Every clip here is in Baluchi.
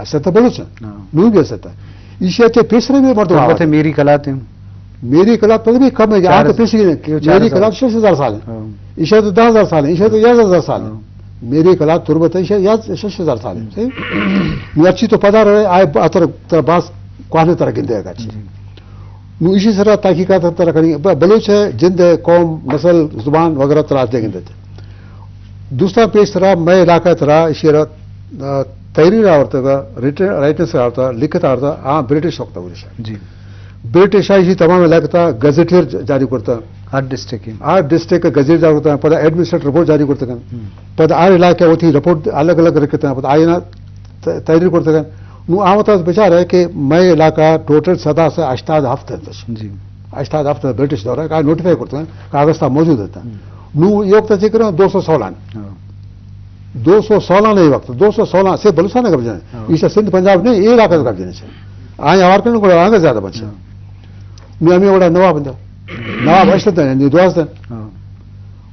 است بلوچ ہیں۔ ہاں۔ نوں بھی است۔ ایشی ءَ چہ پیسرا بھی مردم تربت آوات۔ میری کلات ہیں۔ میری کلات پتہ نہیں کم ہے، چار آ تو ہزار۔ پیسری نہیں۔ یہ چار میری ہزار۔ کلات شش ہزار سال ہے۔ ہاں۔ ایشی ءَ تو دہ ہزار سال ہے، ایشی ءَ تو یازدہ ہزار سال ہے۔ ہاں۔ میری کلات تربت ہے، ایشی ءَ یاز-، شش ہزار سال ہے۔ ہاں۔ صحیح؟ نوں اچھی تو پدا رہے، آئے اتر، تر باز کوہنے تر گندے گا چی۔ جی۔ نوں ایشی سرا تحقیقات تر کنی۔ ب-، بلوچ ہے، جند ہے، قوم، نسل، زبان وغیرہ ترا دے گندے۔ دوستاں پیش ترا مئے علاقہ ترا ایشی را، آ، تحریر آورتگ، ریٹن، رائٹنس آورتگ، لکھت آورتگ، آ برٹش وقت ءَ ورشا۔ جی۔ برٹش ءَ ایشی تمام علاقہ تا گزیٹیئر ج-، جاری کرتا۔ ہر ڈسٹرکٹ کی۔ ہر ڈسٹرکٹ کا گزیٹ جاری کرتا، پدا ایڈمنسٹریٹر رپورٹ جاری کرتا۔ ہم۔ پدا ہر علاقہ وتی رپورٹ الگ الگ رکھتا، پدا آئینا ت-، تحریر کرتا۔ نوں آ وتا بچار ہے کہ مئے علاقہ ٹوٹل سدا سے ہشتاد ہفت ہے۔ جی۔ ہشتاد ہفت برٹش دور ہے، کا نوٹیفائی کرتا، کاغذ تا موجود ہے۔ ہم۔ نوں یہ وقت ذکر ہے دو سو سولہ۔ ہاں۔ دو سو سولہ نہیں وقت، دو سو سولہ سے بلوچستان کا بجائے۔ ہاں۔ اس سندھ پنجاب نہیں، یہ علاقہ کا بجائے۔ آئیں آوار کرنے کو آگے زیادہ بچے۔ ہاں۔ نوں ہمیں وڑا نواب بندہ۔ نواب اشتہ، یعنی دوازدہ۔ ہاں۔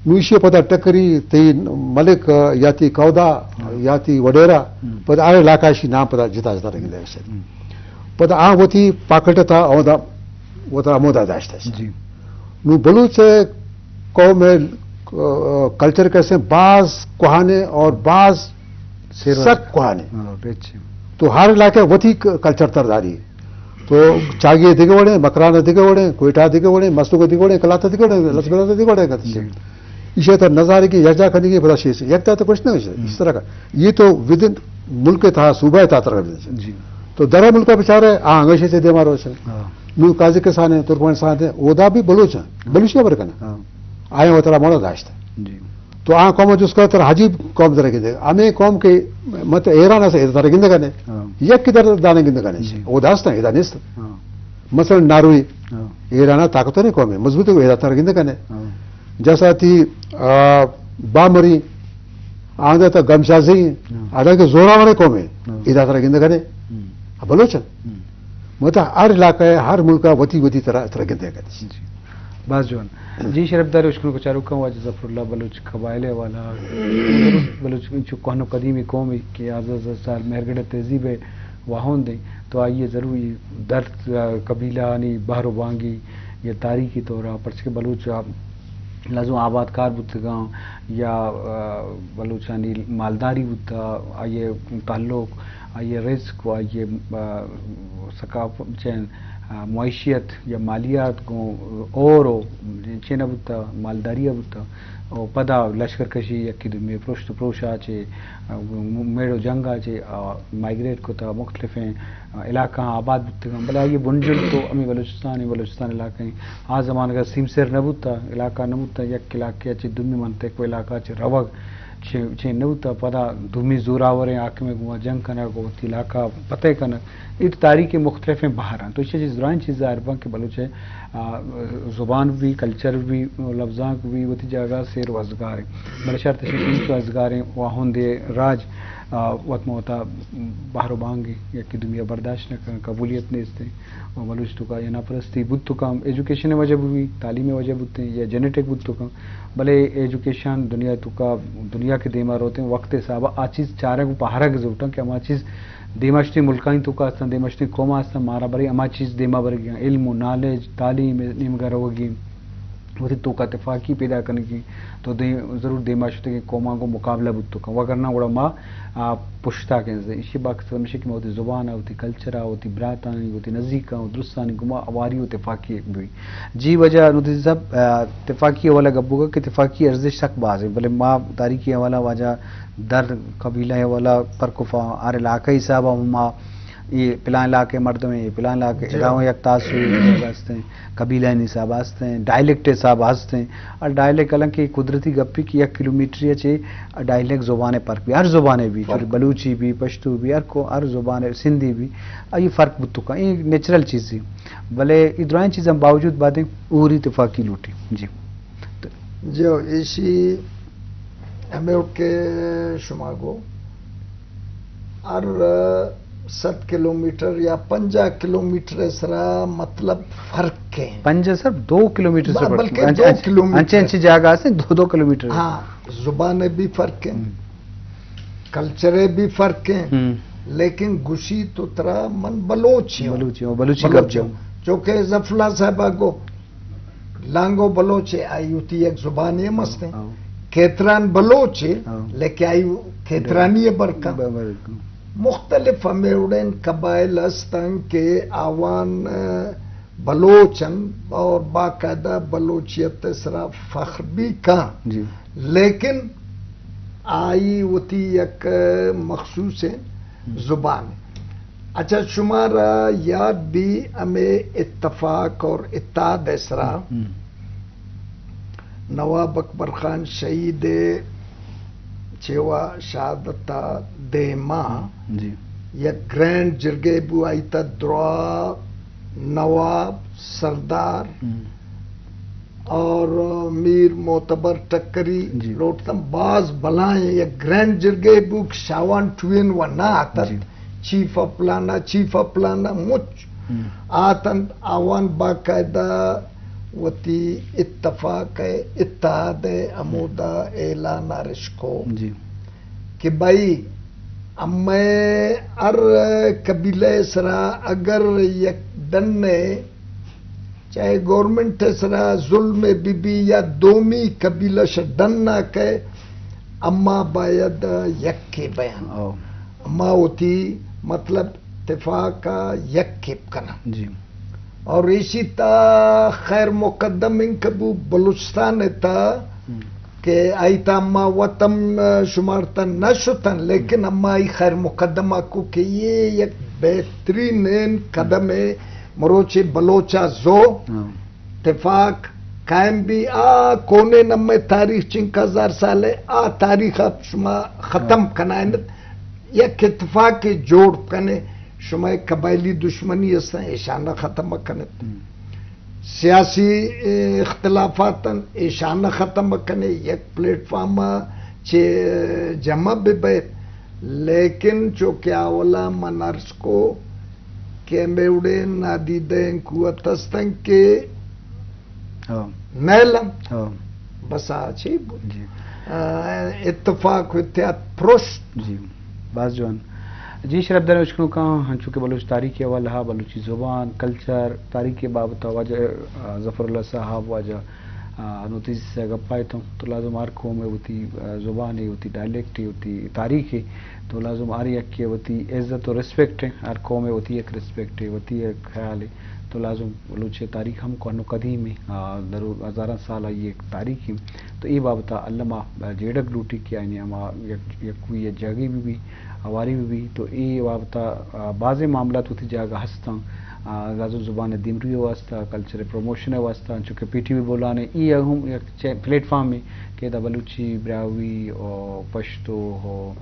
نوں ایشی پدا ٹکری، تی ملک، یا تی کودا، ہاں۔ یا تی وڈیرا، ہم۔ پدا آئے علاقہ شی نام پدا جتا جتا رکھ دے۔ ہم۔ پدا آ وتی پاکٹ تا اودا، وتا مودا داشتہ۔ جی۔ نوں بلوچ قوم ہے، آ، کلچر کیسے باز کوہانے اور باز سیر سک کوہانے۔ ہاں، بچے۔ تو ہر علاقہ وتی ک-، کلچر تر داری۔ تو چاگی دگہ وڑے، مکران دگہ وڑے، کوئٹہ دگہ وڑے، مستونگ دگہ وڑے، کلات دگہ وڑے، لسبیلات دگہ وڑے کرتے۔ جی۔ ایشی تر نظارے کی یکجا کرنے کی بڑا شیش ہے۔ یکتا تو کچھ نہیں ہے، اس طرح کا۔ یہ تو ودن ملک تھا، صوبہ تھا طرف۔ جی۔ تو درا ملک بیچارے، آ، ہمیشہ سے دیما روش ہے۔ ہاں۔ نوں قازقستان ہے، ترکمنستان ہے، اودا بھی بلوچ ہیں۔ ہاں۔ بلوچی خبر کنا۔ ہاں۔ آئے وترا مولا داشت۔ جی۔ تو آ قوم جس کا تر عجیب قوم تر گندے۔ ہمیں قوم کے مت ایران سے تر گندے کنے۔ ہاں۔ یک کی در دانے گندے کنے۔ جی۔ او داست ہے، ادا نیست۔ ہاں۔ مثلاً ناروی۔ ہاں۔ ایران طاقتور قوم ہے، مضبوط ہے، ادا تر گندے کنے۔ ہاں۔ جیسا تھی، آ، بامری، آندا تا گمشازی، ہاں۔ آدا کے زورا والے قوم ہے، ہاں۔ ادا تر گندے کنے۔ ہم۔ بلوچ ہے۔ ہم۔ مطلب ہر علاقہ ہے، ہر ملک ہے، وتی وتی طرح، طرح گندے کنے۔ جی۔ باز جوان۔ جی، شرفدار اشکنوک و چاروکاں، واجہ ظفر اللہ بلوچ قبائل ءِ حوالہ، بلوچ انچو کوہن و قدیمی قومے کہ ہزار ہزار سال مہرگڑھ ءِ تہذیب ءِ واہند ایں، تو آئی ءِ ضروری درد، آ، قبیلہ آنی بہر و بانگی یا تاریخی طور ءَ، پرچہ کہ بلوچ، آ، لازم آبادکار بوتگاں یا، آ، بلوچانی مالداری بوتا، آئی ءِ تعلق، آئی ءِ رزق و آئی ءِ، آ، ثقافت چین، آ، معیشت یا مالیات گوں اور و چین ءَ بوتا، مالداری ءَ بوتا۔ و پدا لشکر کشی، یکی دومی پروشت و پروش ءَ چہ، آ، میڑ و جنگ ءَ چہ، آ، مائگریٹ کتا، مختلفیں، آ، علاقہ آباد بوتگاں۔ بلے آئی ءِ بنجل تو ہمیں بلوچستان، بلوچستان علاقہ ہیں۔ آ زمانگ ءَ سیمسر نہ بوتا، علاقہ نہ بوتا، یک علاقہ چہ دومی منطقہ و علاقہ چہ روگ چین، چین نہ بوتا۔ پدا دومی زوراوریں حاکم ءِ گوں جنگ کنگ و وتی علاقہ فتح کنگ۔ اے تو تاریخ ءِ مختلفیں بہر انت۔ تو ایشی چہ درائیں چیز ظاہر بنت کہ بلوچ ءِ، آ، زبان بھی، کلچر بھی، لبزانک بھی وتی جاگہ سیر و ازگار انت۔ بلے شرط ایش انت کہ ازگاریں واہندے راج، آ، وت ماں وتا بہر و بانگ یکی دومی ءَ برداشت نہ کن، قبولیت نیست انت۔ و بلوچ توکا یا ناپرستی بوت توکا، ایجوکیشن ءِ وجہ بوی، تعلیم ءِ وجہ بوتیں یا جینیٹک بوت توکا۔ بلے ایجوکیشن دنیا توکا، دنیا کہ دیما روتیں، وقت ءِ حساب ءَ آ چیز چارگ و پہرگ زوٹاں کہ ہما چیز دیما شتیں ملکانی توکا ہستاں، دیما شتیں قوم ہستاں، مارا برے ہما چیز دیما برگی انت۔ علم و نالج، تعلیم ءِ نیمگا روگی انت۔ وتی توکا تفاقی پیدا کنگی انت، تو دے-، ضرور دیما شتگیں قوماں گوں مقابلہ بوت توکا۔ وگرنہ گڑا ما، آ، پشتا کنزیں۔ ایشی باکس ہمیشہ کہ ما وتی زبان ءَ، وتی کلچر ءَ، وتی براتانی، وتی نزیکاں و درستانی گوما اواری و تفاقی بی۔ جی واجہ نودی صاحب، آ، تفاقی حوالہ گپ بوگا کہ تفاقی ارزش سک باز انت، بلے ما تاریخی حوالہ واجہ در قبیلہ حوالہ پرکفا ہر علاقہ حساب ءَ ما اے پلان علاقہ مردم ہیں، اے پلان علاقہ جی۔ ادا ہوں یک تاثر ہستیں، قبیلہ حساب ہستیں، ڈائلیکٹ حساب ہستیں۔ اور ڈائلیکٹ حالانکہ قدرتی گپی کہ یک کلومیٹر یا چے ڈائلیکٹ زبان پر بھی، ہر زبان بھی، فرق۔ بلوچی بھی، پشتو بھی، ہر کو، ہر زبان، سندھی بھی، آئی فرق بوت توکا، اے نیچرل چیز ہے۔ بلے اے درائیں چیزاں باوجود بعد اوری تفاقی لوٹی۔ جی۔ جی، ایشی ہمیں کہ شما گو ہر صد کلومیٹر یا پنجاہ کلومیٹر سرا مطلب فرق ہیں۔ پنجاہ صرف دو کلومیٹر سے ب-، فرق بلکہ ہیں۔ انچ-، دو انچ-، کلومیٹر۔ انچے انچے جاگہ ہستیں دو دو کلومیٹر۔ ہاں، زبانیں بھی فرق ہیں، ہم۔ کلچریں بھی فرق ہیں۔ ہم۔ لیکن گشی تو ترا من بلوچی ہوں۔ بلوچی ہوں، بلوچی گپ جاؤں۔ چونکہ ظفراللہ صاحب کو لانگو بلوچ ہے، آئی ہوتی ایک زبان یہ مست ہے۔ ہاں۔ کھیتران بلوچ ہے، ہاں۔ لیکن آئی کھیترانی ہے برکا۔ ب-، برکا۔ مختلف ہمیں اڑین قبائل ہستن کہ آوان، آ، بلوچن اور باقاعدہ بلوچیت سرا فخر بھی کان۔ جی۔ لیکن آئی وتی یک مخصوص زبان۔ اچھا، شمارا یاد بھی ہمیں اتفاق اور اتحاد اسرا ہم۔ نواب اکبر خان شہید چیوا شہادت دیما جی۔ یک گرینڈ جرگے بو، آئی تا درا نواب، سردار ہم۔ اور میر معتبر ٹکری جی۔ لوٹتم باز بلائیں یک گرینڈ جرگے بو کہ شاوان ٹوین و نہ آتت۔ جی۔ چیف آف پلانا، چیف آف پلانا مچ ہم۔ آتنت، آوان باقاعدہ وتی اتفاق ء اتحاد ء ہمودا اعلان ارش کو جی۔ کہ بھائی، امئے ہر قبیلہ سرا اگر یک ڈن ء چاہے گورنمنٹ ء سرا ظلم بی بی یا دومی قبیلہ ش ڈن نہ کئے، اما باید یکے بیان۔ او۔ اما وتی مطلب تفاق ء یکے بکناں۔ جی۔ اور ایشی تا خیر مقدم انکہ بو بلوچستان ء تا ہم۔ کہ آئی تا اما وت ہم شمار تا نہ شتن، لیکن اما ای خیر مقدم ء کو کہ یہ یک بہترین قدم ہے۔ مروچی بلوچا زو ہاں۔ تفاق قائم بی، آ کونے نمے تاریخ چنکا ہزار سال ہے، آ تاریخ ء شما ختم ہاں۔ کنائینت۔ یک اتفاق جوڑ کنے، شما قبائلی دشمنی ہستن، ایشانہ ختم کنت۔ ہم۔ سیاسی، اے، اختلافاتن ایشانہ ختم کنے، یک پلیٹ فارم چے جمع بہ بیت۔ لیکن چونکہ اولا من عرض کو کہ میوڑے نادیدہ قوت ہستن کہ ہاں۔ نیلم۔ ہاں۔ بس آ چی بو-، جی۔ آ، اتفاق و اتحاد پرشت۔ جی۔ باز جوان۔ جی، شرف دار اشکنوکاں، ہنچو کہ بلوچ تاریخ حوالہ، بلوچی زبان، کلچر، تاریخ بابت واجہ، آ، ظفر اللہ صاحب، واجہ، آ، نوتیز سے گپا ایتوں، تو لازم ہر قوم ہے وتی، آ، زبان ہے، وتی ڈائلیکٹ ہے، وتی تاریخ ہے، تو لازم ہر یک کے وتی عزت و ریسپیکٹ ہے، ہر قوم ہے وتی ایک ریسپیکٹ ہے، وتی ایک خیال ہے۔ تو لازم بلوچ ء تاریخ ہم کوہن و قدیم ایں، آ، درو ہزاراں سال آئی ء تاریخ ایں۔ تو اے بابت ء الم ء جیڑگ لوٹی کہ آیانی ہما یک، یکوئی ء جاگہے بہ بی، ہواری بہ بی۔ تو اے بابت ء، آ، بازیں معاملات وتی جاگہ ہستاں۔ آ، لازم زبان ء دیمروی ء واستہ، کلچر ء پروموشن ء واستہ، انچو کہ پی ٹی وی بولان ء، اے ہم یک چے-، پلیٹ فارم ایں کہ ادا بلوچی، براہوئی و پشتو و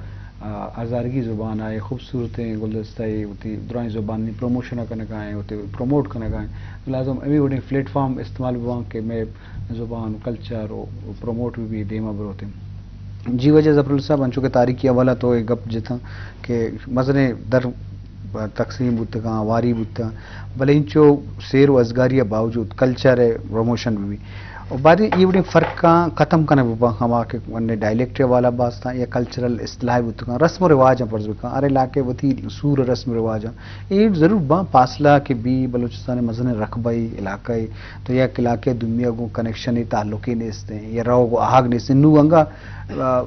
آ، ہزارگی زبان ء خوبصورتیں گلدستہ ء وتی درائیں زبانی پروموشن ء کنگ ء ایں، وتی پروموٹ کنگ ء ایں۔ لازم ہمے وڑیں پلیٹ فارم استعمال بوان کہ مئے زبان و کلچر و پروموٹ بہ بی، دیما بروتیں۔ جی واجہ ظفراللہ صاحب، انچو کہ تاریخی حوالہ تو اے گپ جتاں کہ مزنیں در تقسیم بوتگاں، ہواری بوتگاں، بلے انچو سیر و ازگاری ء باوجود کلچر ء پروموشن بہ بی۔ و بعد اے وڑیں فرقاں ختم کنگ بہ باں، ہما کہ انہیں ڈائلیکٹ ء حوالہ باستاں یا کلچرل اصطلاح بوتگاں، رسم و رواجاں فرض بکن، ہر علاقے وتی سور رسم و رواجاں۔ اے ضرور باں پاسلہ کہ بی بلوچستان مزنیں رقبہی علاقہ ء، تو یک علاقے دومی ء گوں کنیکشن تعلقے نیستیں یا روگ و آہگ نیستیں۔ نوں انگا، آ،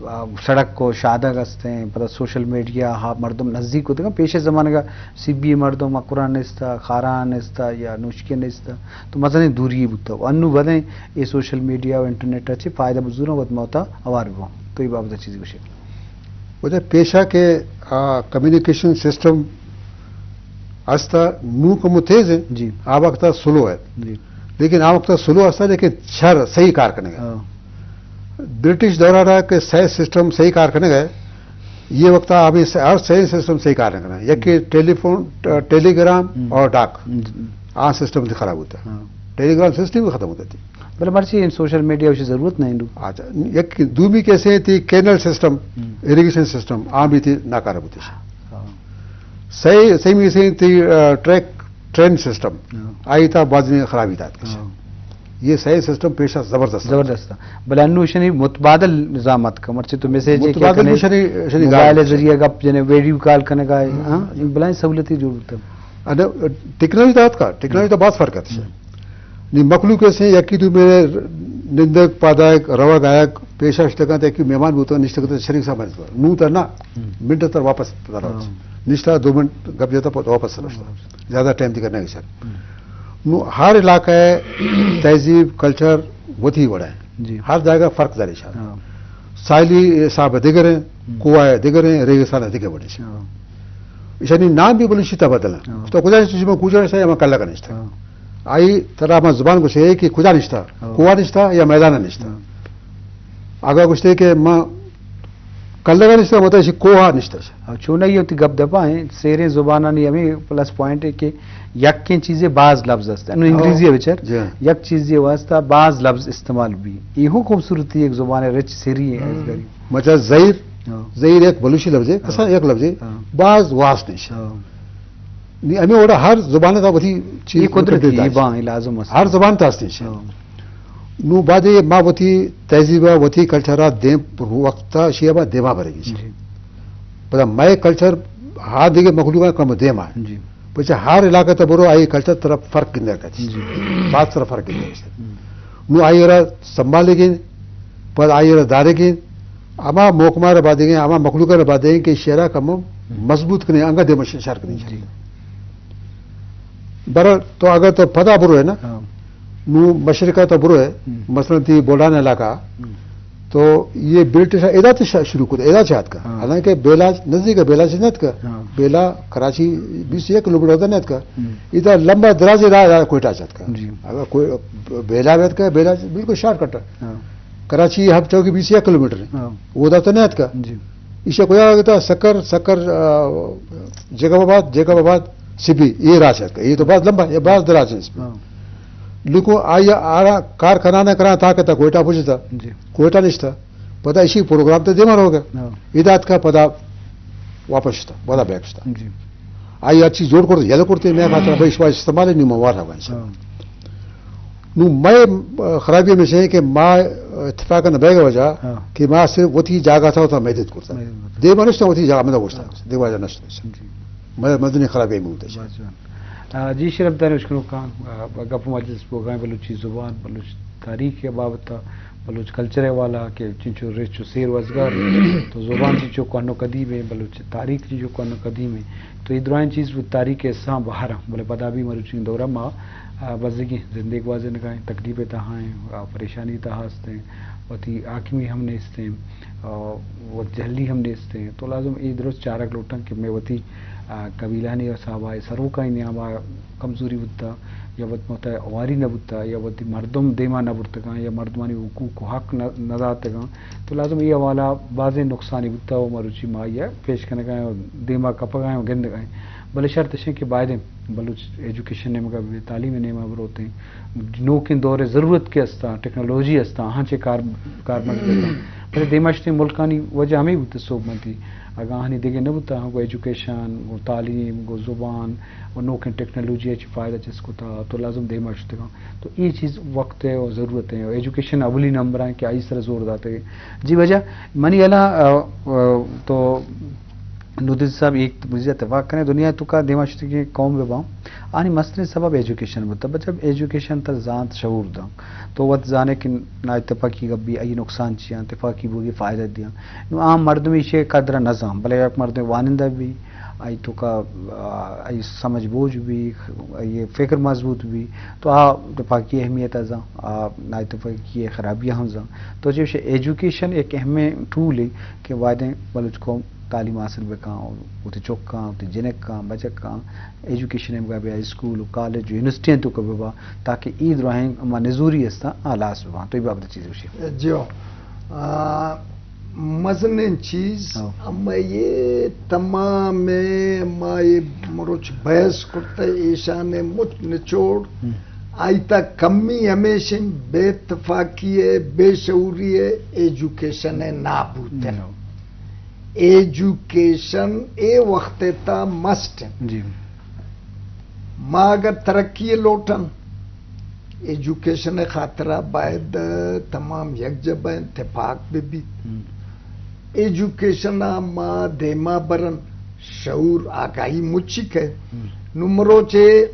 آ، سڑک و شادگ استیں، پدا سوشل میڈیا ہا مردم نزدیک ہوتگاں۔ پیش زمانگا سبی مردم مکران نیستا، خاران نیستا یا نوشکی نیستا۔ تو مزنیں دوری بوتا۔ و انو بدیں اے سوشل میڈیا و انٹرنیٹ ء چہ فائدہ بزوراں وت موتا ہوار بباں۔ تو اے بابت ء چیزے گوشے؟ وجہ پیشا کہ، آ، کمیونیکیشن سسٹم استا نوں کمو تیز ہے، جی۔ آ وقت سلو ہے۔ جی۔ لیکن آ وقت سلو استا لیکن شر صحیح کار کرنے گا۔ ہاں۔ برٹش دورہ را کہ صحیح سسٹم صحیح کار کرنے گئے، یہ وقت ہمیں سے-، ہر صحیح سسٹم صحیح کار نہیں کرنا۔ یک کہ ٹیلی فون، ٹ-، ٹیلی گرام ہم۔ اور ڈاک۔ ہم۔ آ سسٹم سے خراب ہوتا ہے۔ ہاں۔ ٹیلی گرام سسٹم بھی ختم ہوتا تھی۔ بلے مرچی ان سوشل میڈیا وشی ضرورت نہیں لو۔ اچھا، یک دومی کیسے تھی کینل سسٹم، ہم۔ اریگیشن سسٹم، آ بھی تھی ناکارہ ہوتے۔ ہاں۔ صحیح، صحیح میں سے تھی، آ، ٹریک ٹرین سسٹم، ہاں۔ آئی تا بعض میں خرابی دات کسے۔ ہاں۔ یہ صحیح سسٹم پیش است، زبردست است۔ زبردست است۔ بلے انو شنی متبادل نظام اتکا، مرچی تو میسج ہے کہ متبادل کنے، شنی، شنی موبائل گال ذریعہ گپ جنے، ویڈیو کال کنگا ہے، ہاں، بلائیں سہولتی جوڑ بوتا۔ انا ٹیکنالوجی تو اتکا، ٹیکنالوجی تو باز فرق ہے۔ نی مخلوق ایسے یکی تو میرے نندگ پادائک روگ آیک پیشا شتگاں تو یکی مہمان بوتا نشتگاں تو شریک صاحب نو تا نا، منٹ تر واپس تر نشتا، دو منٹ گپ جتا، واپس تر نشتا۔ زیادہ ٹائم دی کرنا ہے سر۔ نو ہر علاقہ ہے، تہذیب، کلچر وتی وڑا ہے۔ جی۔ ہر جگہ فرق داری شاہ۔ ہاں۔ ساحلی حساب دگریں، ہم۔ کوہ دگریں، ریگستان دگر وڑے شاہ۔ ہاں۔ ایشانی نام بھی بلوچی تا بدلنا۔ ہاں۔ تو کجا نشتا، شما کجا نشتا یا ما کلا کا نشتا۔ ہاں۔ آئی ترا ما زبان کو سے کہ کجا نشتا، ہاں۔ کوہ نشتا یا میدان نشتا۔ ہاں۔ اگر گوشتے کہ ما کلگا نشتہ، مطلب ایشی کوہا نشتہ۔ او چونائی وتی گپ دپا ہیں، سیریں زبانانی ہمیں پلس پوائنٹ ہے کہ یکیں چیزے باز لفظ است۔ انو انگریزی ہے بچار، جی ہاں۔ یک چیزے واسطہ باز لفظ استعمال بھی۔ یہ ہو خوبصورتی ایک زبان ہے، رچ سیری ہے، ہم۔ ازگاری۔ مطلب زہیر، ہاں۔ زہیر ایک بلوچی لفظ ہے، ہاں۔ کسا ایک لفظ ہے، ہاں۔ باز واس نش۔ ہاں۔ نی ہمیں وڑا ہر زبان تا وتی چیز یہ قدرتی، یہ با، یہ لازم است۔ ہر زبان تا ہستی شے۔ ہاں۔ نو بعد ما وتی تہذیب، وتی کلچر دیم وقت شی با دیما برگی۔ جی۔ پدا مئے کلچر ہا دیگہ مخلوق کم دیما۔ جی۔ پچھے ہر علاقہ تا برو آئی کلچر طرف فرق گندے کا۔ جی۔ بات طرف فرق گندے۔ ہم۔ نو آئی را سنبھالے گے، پد آئی را دارے گے، اما محکمہ را بادے گے، اما مخلوق را بادے گے کہ شعرا کم مضبوط کنے، انگا دیما شعر کنے۔ جی۔ برا تو اگر تو پدا برو ہے نا، ہاں۔ نو مشرقہ تو برو ہے، ہم۔ مثلاً تی بولان علاقہ، ہم۔ تو یہ بیلٹ شا-، ادا تو شا-، شروع کر، ادا چاہت کا۔ ہاں۔ حالانکہ بیلا نزدیک ہے، بیلا سے نت کا۔ ہاں۔ بیلا کراچی بیس ایک کلومیٹر ہوتا نت کا۔ ہم۔ ادا لمبا دراز راہ، راہ کوئٹہ چاہت کا۔ جی۔ اگر کوئی بیلا بیت کا، بیلا بالکل شارٹ کٹ ہے۔ ہاں۔ کراچی ہب چوکی بیس ایک کلومیٹر ہے۔ ہاں۔ وہ دا تو نت کا۔ جی۔ ایشا کجا آگتا؟ سکر، سکر، آ، جیکب آباد، جیکب آباد، سبی، یہ راہ چاہت کا۔ یہ تو بہت لمبا، یہ بہت دراز ہے اس میں۔ ہاں۔ لیکن آئی آرا کار کرانا کرا تاکہ تا کوئٹہ پہنچتا۔ جی۔ کوئٹہ نشتا۔ پدا اسی پروگرام تے دیما رہو گا۔ ہاں۔ ادات کا پدا واپس شتا، پدا بیک شتا۔ جی۔ آئی ہر چیز جوڑ کرتے، یلو کرتے، میں کہتا بھائی، اس بار استعمال نہیں، موار ہے ویسے۔ ہاں۔ نو مئے خرابی ہمیشہ ہے کہ ما اتفاق نہ بیگا وجہ ہاں۔ کہ ما صرف وتی جاگہ تا، تا محدود کرتا۔ محدود کرتا۔ دیما نشتا وتی جاگہ میں نہ گوشتا۔ ہاں۔ دیما جا نشتا۔ جی۔ مئے مدنی خرابی میں ہوتا۔ بس جان۔ آ، جی شرف دار اشکنوکاں، آ، گپ و مجلس بوگائیں بلوچی زبان، بلوچ تاریخ ء بابت ء، بلوچ کلچر ء حوالہ کہ چنچو رچ و سیر و ازگار، تو زبان چنچو کہن و قدیم ء، بلوچ تاریخ چنچو کہن و قدیم ء، تو اے درائیں چیز و تاریخ ء حصہ بہر ء، بلے پدا بھی مروچی دور ء ما، آ، بزگیں زندے گوازینگا ایں، تکلیف ء تہا ایں، آ، پریشانی ء تہا است ایں، وتی حاکمی ہم نیست ایں۔ آ، وت جہلی ہم نیست ایں۔ تو لازم اے درست چارگ لوٹاں کہ مئے وتی، آ، قبیلہانی حساب ء سروکانی نیام ء کمزوری بوتا یا وت مت ء ہواری نہ بوتا یا وتی مردم دیما نہ برتگاں یا مردمانی حقوق و حق نہ، نہ داتگاں۔ تو لازم اے حوالہ بازیں نقصانی بوتا و مروچی ما آئی ء پیش کنگا ایں و دیما کپگا ایں و گندگا ایں۔ بلے شرط اش انت کہ بایدیں بلوچ ایجوکیشن نیمگا بہ، تعلیم نیمگا بروتیں۔ نوکیں دور ء ضرورت کہ استاں، ٹیکنالوجی استاں، آہاں چہ کار، کارمرز بکنت۔ بلے دیما شتیں ملکانی وجہ ہمے بوت سوبمندی۔ اگاں آہانی دگہ نہ بوتاں، گوں ایجوکیشن، گوں تعلیم، گوں زبان و نوکیں ٹیکنالوجی ء چہ فائدہ چست کتا تو لازم دیما شتگاں۔ تو اے چیز وقت ء و ضرورت ء و ایجوکیشن اولی نمبر ء کہ آئی سر زور داتے۔ جی واجہ، منی الا، آ، آ، تو نودیز صاحب، ایک چیز اتفاق کنے، دنیا تو کا دیما شتگیں قوم بہ باں، آنی مستریں سبب ایجوکیشن بوتا۔ بچہ ایجوکیشن تر زانت شعور داں۔ تو وت زانے کہ نااتفاقی گپ بی، آئی نقصان چیاں، اتفاقی بوگی فائدہ دیاں۔ نو عام مردم ایشی قدر نہ زان، بلے یک مردم وانندہ بی، آئی تو کا، آ، آئی سمجھ بوجھ بی، آئی فکر مضبوط بی، تو آ اتفاقی اہمیت زان، آ نااتفاقی خرابی ہم زان۔ تو چہ ایجوکیشن ایک اہم ٹول ہے کہ وعدیں بلوچ قوم تعلیم حاصل بکاں، وتی چکاں، وتی جنکاں، بچکاں، ایجوکیشن ہمگا بیا، اسکول و کالج و یونیورسٹی توکا ببا، تاکہ اے دراہیں ہما نزوری استاں، آ ہلاس بباں۔ تو اے بابت چیز گوشی۔ جی ہو۔ آ، مزنیں چیز، ہاں۔ ہما یہ تمام ما یہ مروچ بحث کرتا، ایشان مچ نچوڑ، ہم۔ آئی تا کمی ہمیش انت بے اتفاقی ہے، بے شعوری ہے، ایجوکیشن ہے نابود ہے۔ ہم۔ ایجوکیشن اے وقت تا مسٹ انت۔ جی۔ ما اگر ترقی لوٹن، ایجوکیشن ءِ خاطرا باید تمام یک جبہ اتفاق بہ بیت۔ ہم۔ ایجوکیشن ءَ ما دیما برن، شعور، آگاہی مچی کئے۔ ہم۔ نوں مروچے،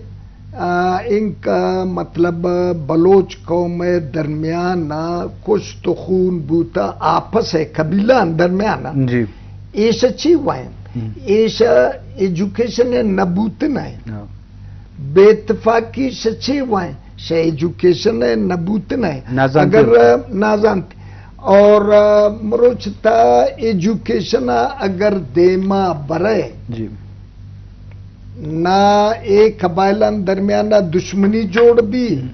آ، انکا مطلب بلوچ قوم ءِ درمیان ءَ کشت و خون بوتا، آپس ءَ قبیلہ درمیان ءَ۔ جی۔ ایش چی وائیں؟ ہم۔ ایش ایجوکیشن ءِ نہ بوتن ءَ۔ ہاں۔ بے اتفاقی شہ چے وائیں؟ شہ ایجوکیشن ءِ نہ بوتن ءَ۔ نازانتی اگر ہوتا۔ نازانتی۔ اور، آ، مروچ تا ایجوکیشن ءَ اگر دیما برے، جی۔ نہ اے قبائلاں درمیان ءَ دشمنی جوڑ بی، ہم۔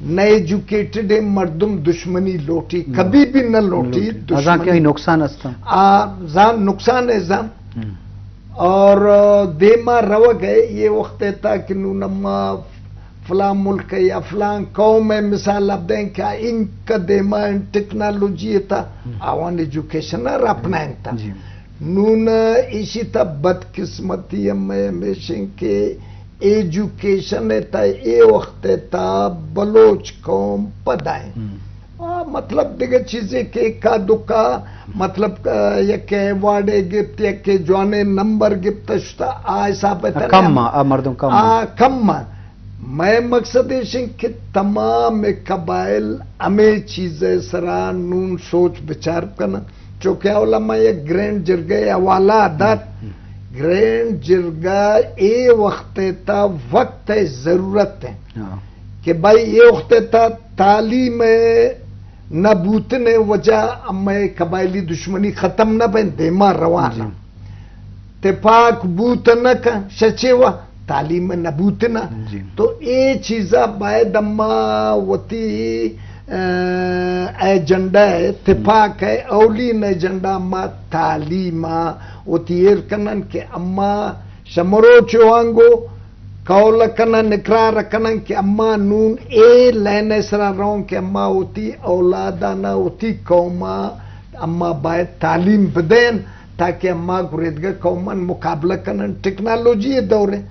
نہ ایجوکیٹڈ مردم دشمنی لوٹی، ہم۔ کبھی بھی نہ لوٹی لوٹی۔ دشمنی۔ ازاں کہ نقصان است۔ آ، زان نقصان ہے زان۔ ہم۔ اور، آ، دیما روگ ءَ اے وخت ءَ تا کہ نوں نما فلاں ملک ءِ یا فلاں قوم ءِ مثال ءَ دیں کہ انکا دیما ان ٹیکنالوجی ءِ تا، ہم۔ آوان ایجوکیشن ءَ را اپنائینتا۔ جی۔ نوں ایشی تا بدقسمتی ہم ہمیش انت کہ ایجوکیشن ءِ تا اے وخت ءِ تا بلوچ قوم پدا ایں۔ ہم۔ آ، مطلب دگہ چیزے کہ اکا دکا، مطلب، آ، یک ایوارڈے گپت، یک جوانیں نمبر گپت، شتا آ حساب ءَ تنے کم ہم۔ آ، آ مردم کم آ، آ۔ کم آ۔ مئے مقصد ایش انت کہ تمام قبائل ہمے چیز ءِ سرا نوں سوچ بچار کنن۔ چونکہ اولا ما یک گرینڈ جرگہ ءِ حوالہ دات۔ ہم۔ گرینڈ جرگہ اے وخت ءِ تا وقت ءِ ضرورت ہے۔ ہاں۔ کہ بھائی اے وخت ءِ تا تعلیم ءِ نہ بوتن ءِ وجہ ہمے قبائلی دشمنی ختم نہ بین، دیما روان۔ جی۔ تپاک بوت نہ کن، شچے وا تعلیم نہ بوت نہ۔ جی۔ تو اے چیزا باید اما وتی، آ، ایجنڈا ہے، تپاک ہے، اولین ایجنڈا اما تعلیم آ وتی ایر کنن کہ اما شمروچ وانگو قول کنن، اقرار کنن کہ اما نون اے لین ءِ سرا رون کہ اما وتی اولادانا، وتی قوما اما باید تعلیم بدین۔ تاکہ اما گریدگہ قوماں مقابلہ کنن۔ ٹیکنالوجی ءِ دور ہے۔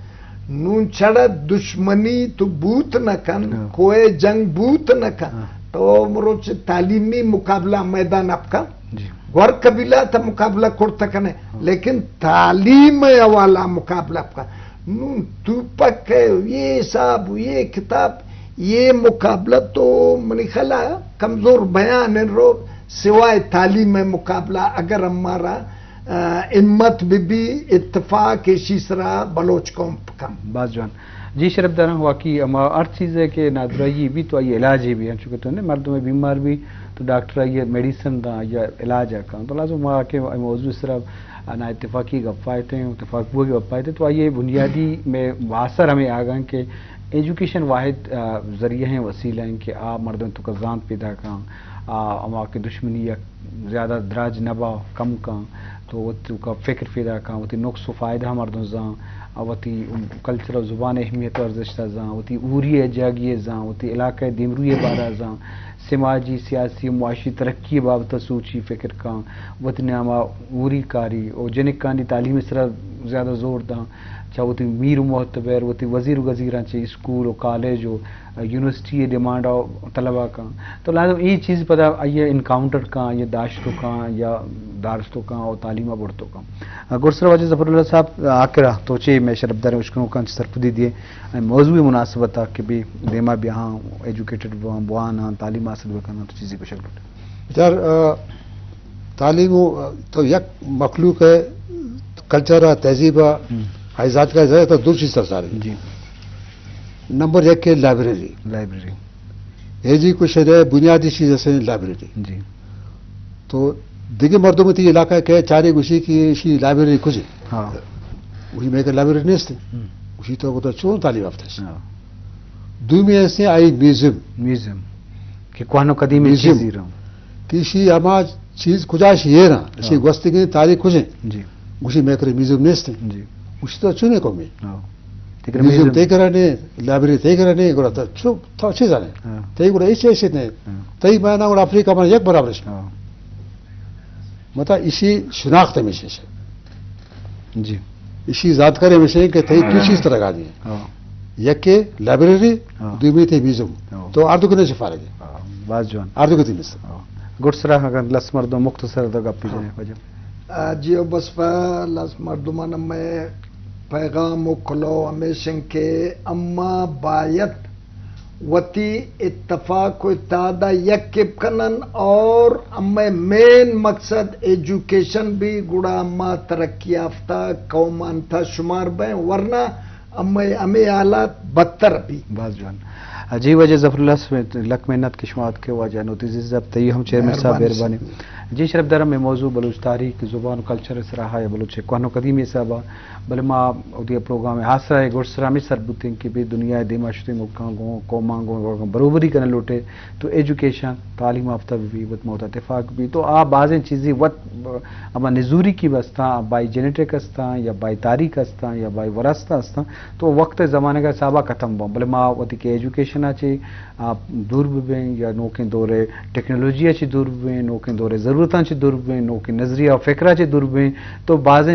نون چڑ دشمنی تو بوت نہ کن، ہاں۔ کوئے جنگ بوت نہ کن۔ ہاں۔ تو مروچ تعلیمی مقابلہ میدان اپکا۔ جی۔ گور قبیلہ تا مقابلہ کرتا کنے، ہاں۔ لیکن تعلیم ءِ حوالہ مقابلہ اپکا۔ نون توپک ہے، یہ حساب، یہ کتاب، یہ مقابلہ تو منی خیال ءَ کمزور بیان ہے رو۔ سوائے تعلیم ءِ مقابلہ اگر ہمارا، آ، ہمت بہ بی، اتفاق ایشی سرا بلوچ قوم کم۔ باز جوان۔ جی شرف داراں، واقعی ہما ہر چیز ہے کہ نادراہی بھی تو آئی علاج ہی بھی، چونکہ تو نے مردم بیمار بھی تو ڈاکٹر آئی میڈیسن دا یا علاج آ کن۔ تو لازم ہما کہ موضوع سرا نا اتفاقی گپ آئے تھے، اتفاق بوگی گپ آئے تھے، تو آئی بنیادی میں واثر ہمیں آگاں کہ ایجوکیشن واحد، آ، ذریعہ ہیں، وسیلہ ہیں کہ آ مردم تو کا زانت پیدا کن، آ، ہما کہ دشمنی یک زیادہ دراج نہ با، کم کن، تو وت تو کا فکر پیدا کن، وتی نقص و فائدہ مردم زان، آ، وتی کلچر و زبان اہمیت و ارزشت زان، وتی اوری ءِ جاگی زان، وتی علاقہ ءِ دیمروی ءِ بارہ زان، سماجی، سیاسی، معاشی ترقی ءِ بابت سوچی فکر کن، وتی نیاما اوری کاری و جنکانی تعلیم ءِ سرا زیادہ زور دان۔ چہ وتی میر و معتبر، وتی وزیر و گزیراں چہ اسکول و کالج و یونیورسٹی ءِ ڈیمانڈ ءَ طلب ءَ کن۔ تو لازم اے چیز پدا آئی ءَ انکاؤنٹر کن، آئی ءَ داشت و کن یا دارست و کن و تعلیم ءَ برت و کن۔ گڈسر واجہ ظفر اللہ صاحب، آخر ءَ تو چے مئے شرپداریں اشکنوکاں چہ سرپدی دیئے موضوع ءِ مناسبت ءَ کہ بی دیما بیاہاں، ایجوکیٹڈ بواں، بواناں، تعلیم حاصل بکناں، تو چیزے گوشگ لوٹ؟ یار، آ، تعلیم و، آ، تو یک مخلوق ءِ کلچر ءَ، تہذیب ءَ، ہم۔ آئی زانتکاری ءَ تو دو چیز سر ساری۔ جی۔ نمبر یک ہے لائبریری۔ لائبریری۔ اے جی کچھ ہے بنیادی چیز ہے لائبریری۔ جی۔ تو دیگه مردم تی علاقہ کہ چارے گوشی کہ ایشی لائبریری کجے؟ ہاں۔ وہی میں کہ لائبریری نیست۔ ہم۔ وہی تو بتا چون تعلیم یافتہ ہے۔ ہاں۔ دومی ایسے آئی میوزیم۔ میوزیم۔ کہ کوہن و قدیم میوزیم۔ چیزی رہا۔ کہ ایشی ہما چیز کجا شی ہے نا، ایشی ہاں۔ گوستگیں تاریخ کجے؟ جی۔ گوشی میں کرے میوزیم نیست۔ جی۔ گوشی تو چونے کو میں؟ ہاں۔ تکرے میوزیم میوزیم۔ تے کرا نے، لائبریری تے کرا نے، گڑا تو چو، تو چیز آنے۔ ہاں۔ تے گڑا ایسے ایسے نے۔ ہاں۔ تے میں نا گڑا افریقہ میں یک برابر ہے۔ ہاں۔ مطلب ایشی شناخت ہمیشہ ہے۔ جی۔ ایشی زانتکاری ہمیشہ ہے کہ تئی تو چیز طرح گا دی۔ ہاں۔ یکے لائبریری، ہاں۔ دومی تئی میوزیم۔ ہاں۔ تو ہر دو کنے شفارگے۔ ہاں، باز جوان۔ ہر دو کنے تئی میوزیم۔ ہاں۔ گڈ سرا اگر لس مردم مختصر دو گپی ہاں۔ جنے واجہ۔ آ، جی او بس پہ لس مردمان ہمیں پیغام و کلو ہمیشن کہ اما باید وتی اتفاق و اتحاد ء یک بکنن اور ہمے مین مقصد ایجوکیشن بی، گڑا اما ترقی یافتہ قوم انت شمار بیں، ورنہ ہمے، ہمے حالات بدتر بی۔ باز جوان۔ جی واجہ ظفر اللہ، لک محنت کہ شما اتکے، واجہ نوتیزی صاحب تئی ہم چیئرمین صاحب مہربانی۔ مہربانی۔ جی شرف دارم، اے موضوع بلوچ تاریخ، زبان و کلچر سرا ہے، بلوچ کوہن و قدیمی حسابا بلے ما وتی پروگرام ء آسرا ء گڈسرا ہمے سر بوتیں کہ بے دنیا ء دیما شتیں ملکاں گوں قوماں گوں بروبری کنگ لوٹے تو ایجوکیشن، تعلیم یافتہ بہ بی، وت ما وتا اتفاق بہ بی تو آ بازیں چیزی وت ہما نزوری کی بستاں، بائی جینیٹک استاں یا بائی تاریخ استاں یا بائی وراثت استاں تو وقت ء زمانگ ء حسابا ختم بوں، بلے ما وتی کہ ایجوکیشن ء چہ آ، دور بہ بیں یا نوکیں دور ء ٹیکنالوجی ء چہ دور بہ بیں، نوکیں دور ء ضرورتاں چہ دور بہ بیں، نوکیں نظریہ و فکر ء چہ دور بہ بیں تو بازیں